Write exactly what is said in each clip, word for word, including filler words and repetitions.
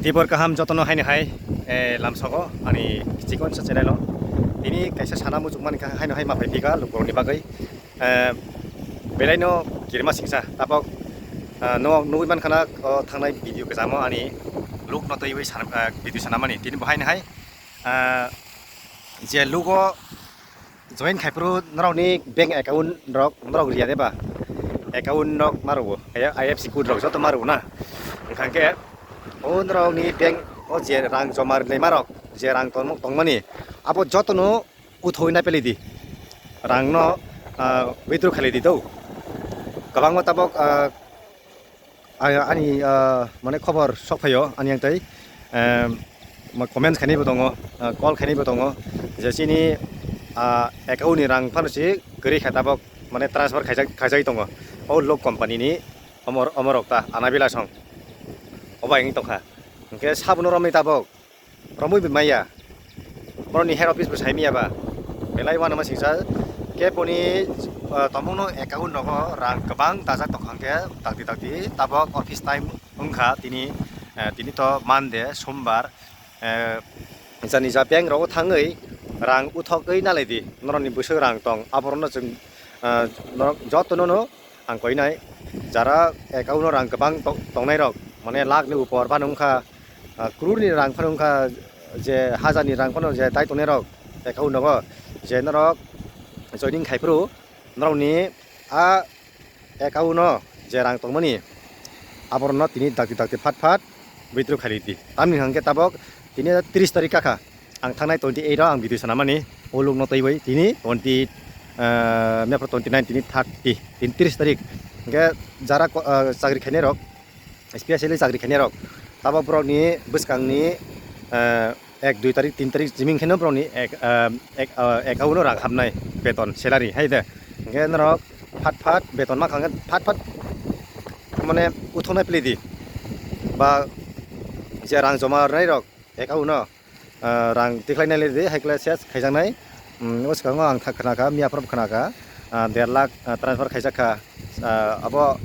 Tibor kaham jotono haino hai, eh, lamsogo ani chikon sa channel o. Tini kaisa sana muchung mani kha haino hai mapai pika lukurokni bagwi. Eh, belai no kirima singsa tabok, ah, no nugui man khana o thangnai video kajamo ani luk no twiwi sana, ah, video sana mani. Tini bo haino hai, ah, je lugo join khai phuru norokni bank account rok norok riya de ba? Account rok ma rwo, I F S C code rok joto ma rwo na. Wngkha khe o norokni bank o je rang joma rwlaima rok, je rang tongmo-, tongmani abo jotono uthoi na peli di. Rang no, ah, withdraw khalai di do. Kwbangma tabok, ah, Ani, ani, ah, mane khobor sok phaio ani yang tai, em, ma comment khainai bo tongo, ah, call khainai bo tongo, je chini, ah, account ni rang phano si kwrwi kha tabok, mane transfer khaijak, khaijagwi tongo. O lok company ni omor, omorok ta Anabila song obai wngwi tongkha. Hwnkhe sabono romwi tabok romwi bo maya. Boroni head office bo saimaya ba. Belai uanama singsa. Khe boni, ah, tomungno account nogo rang kwbang dajak tongkha hwnkhe dakti dakti tabok office time wngkha tini, eh, tini to Monday, Sombar, eh, jani ja bank rogo thangwi rang uthogwi nalai di. Norokni bwswk rang tong aborokno chwng, ah, norok jotono no ang koinai, jara account o rang kwbang to-, tongnai rok, mane lakh ni upor phano wngkha, ah, crore ni rang phano wngkha, je hajar ni rang phano je dai tongnai rok account nogo, je norok joining khai phuru norokni a account o je rang tongmani aborokno tini dakti dakti phat phat withdraw khaili di. Tamni hwnkhe tabok tini tris tarik kakha. Ang thangnai twenty eight o ang video sanamani, o lukno twiwi tini twenty, eh, mepro twenty nine, tini thirty, tini tris tarik. Hwnkhe jara ko-, eh, chakri khainai rok, specially chakri khainai rok, tabok borokni bwskangni, eh, ek dui tarik, tin tarik jiming kheno borokni ek, eh, ek, eh, account o rang hapnai, beton, salary, hai de. Hwnkhe norok phat phat beton ma khangkhe phat phat mane uthonai pili di. Ba je rang joma rwnai rok, account no, ah, rang tikhlai nai le di, hai khe ses khaijaknai. Hmm, o swkango ang kha-, khna kha, miya phano khna kha, ah, der lakh, ah, transfer khaijak kha, ah, abo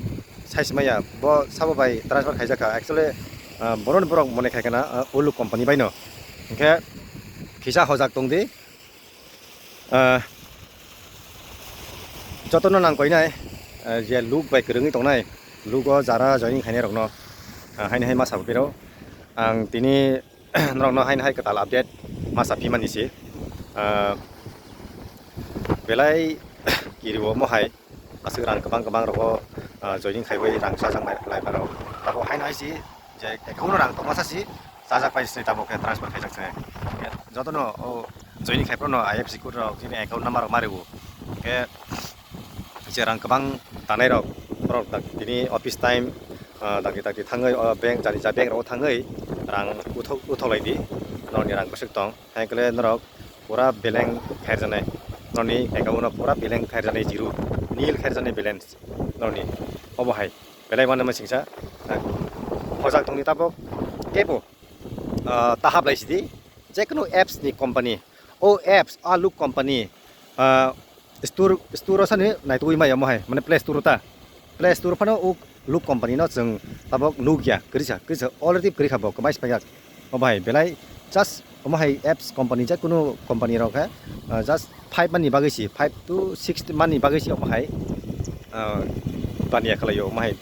sai se maya, bo sabo bai transfer khaijak kha. Actually, ah, boroni borok mone khai khna, ah, Ulu company bai no. Hwnkhe kisa hojak tong di. Ah, jotono nang koinai, ah, je luk bai kwrwngwi tongnai, lugo jara joining khainai rokno, ah, haini hai masa phiro ang tini norokno haini hai kwtal update masa phimani se, ah, belai kirio omo hai aswk rang kwbang kwbang rogo, ah, joining khaiwi rang chajak lai phano tabok haino hai se je account rang tongma sa se chajak pai se tabok khe transfer khaijak se jotono o joining khai phano I F S C code rok chini account number rok ma rwo hwnkhe je rang kwbang tanai rok borok dak tini office time, ah, dakti dakti thangwi o bank jani ja bank rogo thangwi rang uthok uthok lai di norokni rang bwswk tong hai khe norok pura beleng khairjanai norokni account no pura beleng khairjanai zero nil khairjanai balance norokni obo hai belai uanama singsa hojak tongni tabok teibo, ah, tahap lai sidi jekunu apps ni company o apps a luk company, ah, Store, store o sani naitugwi maya omo hai, mane Play Store o ta. Play Store phano o luk company no chwng tabok nukya, kwrwisa, kwrwisa already kwrwi kha bo, kwmai se paijak. Omo hai belai just omo hai apps company je kunu company rok khe, ah, just five month ni bagwi si, five to six month ni bagwi si omo hai, ah, baniya khlai o omo hai.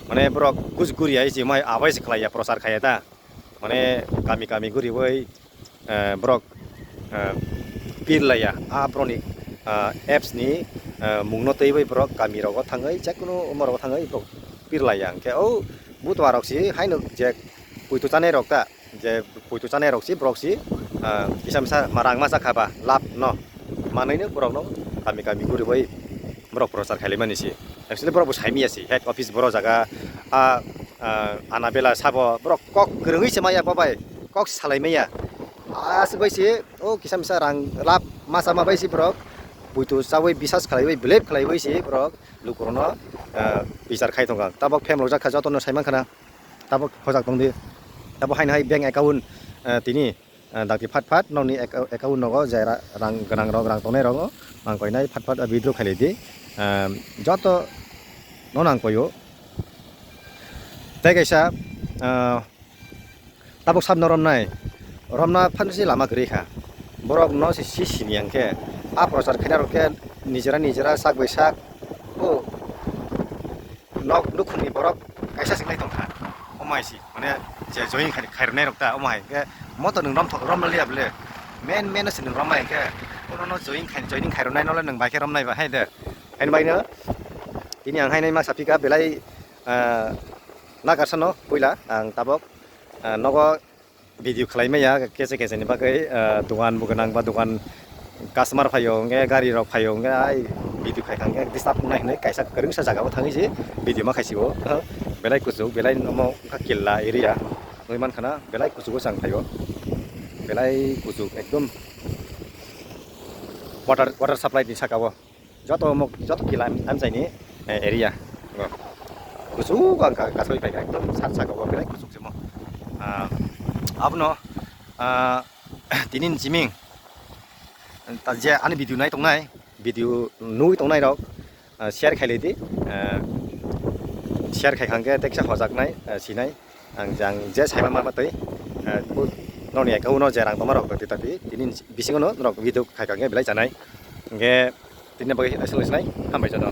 Mane borok kuch guri hai si omo hai abai se khlai ya, prochar khai ya ta. Mane kami kami guriwi, eh, borok, eh, pir laiya. A borokni, ah, apps ni, eh, mungno twiwi borok kami rogo thangwi, jekunu omo rogo thangwi borok pir laiya. Hwnkhe o butua rok si haino je puitu chanai rok ta, je puitu chanai rok si borok si, ah, kisa misa ma rang masa kha ba lab no manwi no borok no kami kami guriwi borok prochar khailai mani si. Actually borok bo saimanya si head office borok jaga, ah, ah, Anabela sabo borok kok kwrwngwi se maya bo bai kok salai maya. Aswk bai se o kisa misa rang lab masa ma bai se borok buitu chawi bisas khlaiwi belep khlaiwi se borok lukurokno, ah, bichar khai tongkha. Tabok phem rwjak kha jotono saiman khana tabok hojak tongdi. Tabok haino hai bank account, ah, tini, ah, dakti phat phat nokni account nogo je ra-, rang gwnang rok rang tongnai rok ang koinai phat phat withdraw khailai di. Ah, joto no nang koyo. Tei kaisa, ah, Tabuk sabno romnai, romna phansi lama kwrwi kha. Borok no si, si sini ang khe, a prochar khaina rok khe nijera nijera sak bai sak, o nok nukhungni borok kaisa singlai tong kha. Omo hai si, mane je join khai, khairwnai rok ta, omo hai khe moto nwng rom tho-, rom liya bole. Men, men no si nwng rom hai khe, kono no join khai, joining khairwnai no le nwng bai khe romnai ba hai de. Haini bai no, tini ang hainai ma sapika belai, ah, nakarsa no puila ang tabok, ah, nogo video khlai maya kese kese ni bagwi, ah, dogan bo gwnang ba dogan customer phaio hwnkhe gari rok phaio hwnkhe ai video khai kha hwnkhe disturb wngnai hinwi kaisa kwrwngsa jaga o thangwi se video ma khai sio. Belai kuchuk, belai omo wngkha killa area wngwi mankha na, belai kuchugo chang phaio, belai kuchuk ekdom water, water supply ni saka o. Joto mok, joto kila am-, amchaini, eh, area. Kuchuk ang ka-, kasoi pai ekdom sat saka o belai kuchuk se mo. Ah, abono, ah, tini ni siming, ta je ani video nai tongnai, video nui tongnai rok, ah, share khai lai di, ah, share khai kha hwnkhe teksa hojaknai, ah, sinai. Ang jang je saima ma twi, ah, bu norokni account o je rang tongma rok twi twi tini bisingo no norok video khai kha hwnkhe belai chanai. Hwnkhe tini bagwi aswk sinai, hambai joto.